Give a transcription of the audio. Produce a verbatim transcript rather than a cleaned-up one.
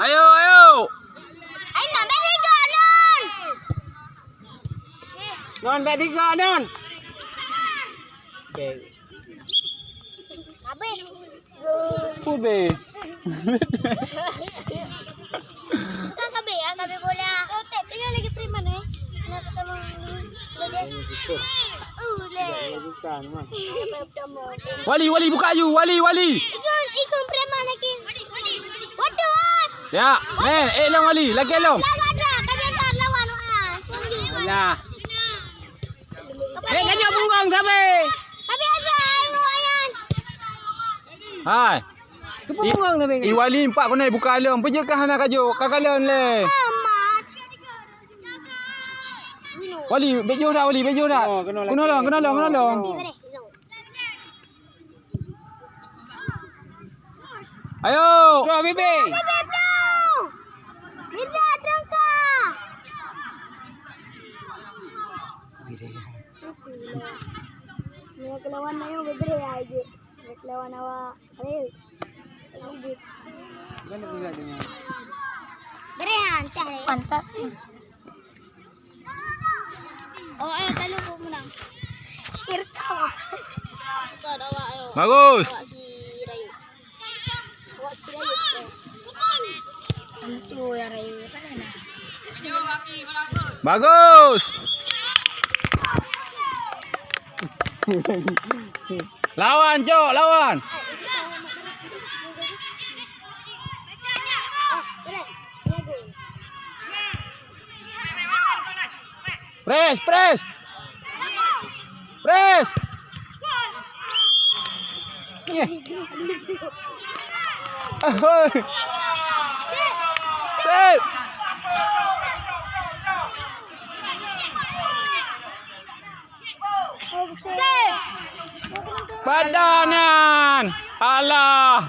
Ayo, ayo. Ai, non, bèk tiga, non. Non, bèk tiga, non. Okey. Habis. Habis. Kan habis, kan habis bola. Tengok lagi preman, eh. Nak ketemu. Uleh. Wali, Wali, buka aju. Wali, Wali. Ikut, ikut preman lagi. Waduh. Ya, eh, eh, long Wali, lagi long. Lawan dah, kami tak lawan, wah. Alah. Eh, kajak punggong sabe. Tapi aja, ayo, Ayan. Hai. Keu punggong sabe. I Wali empat keunoe buka long. Peue jeuet kah hana kajak? Ka kalon lé. Amat. Wali, bèk jôh dak, Wali, bèk jôh dak. Oh, keunoe lagi. Keunoe long, keunoe long, keunoe long. Ayo. Dua bibit. Bibit tu. Bibit tangka. Ni kelawan ayo bibit ya aja. Ni kelawan awak. Ayo. Bibit. Bukan aku nak dengar. Berehan cah ni. Pantat. Oh, eh, talu ku menang. Irkau. Kau dah awak, ayo. Bagus. Awak si Rayu. Awak si Rayu. Tentu ya Rayu. Kan enak. Bagus. Lawan, Cok, lawan. Press, press. Press. Sip. Padanan. Alah.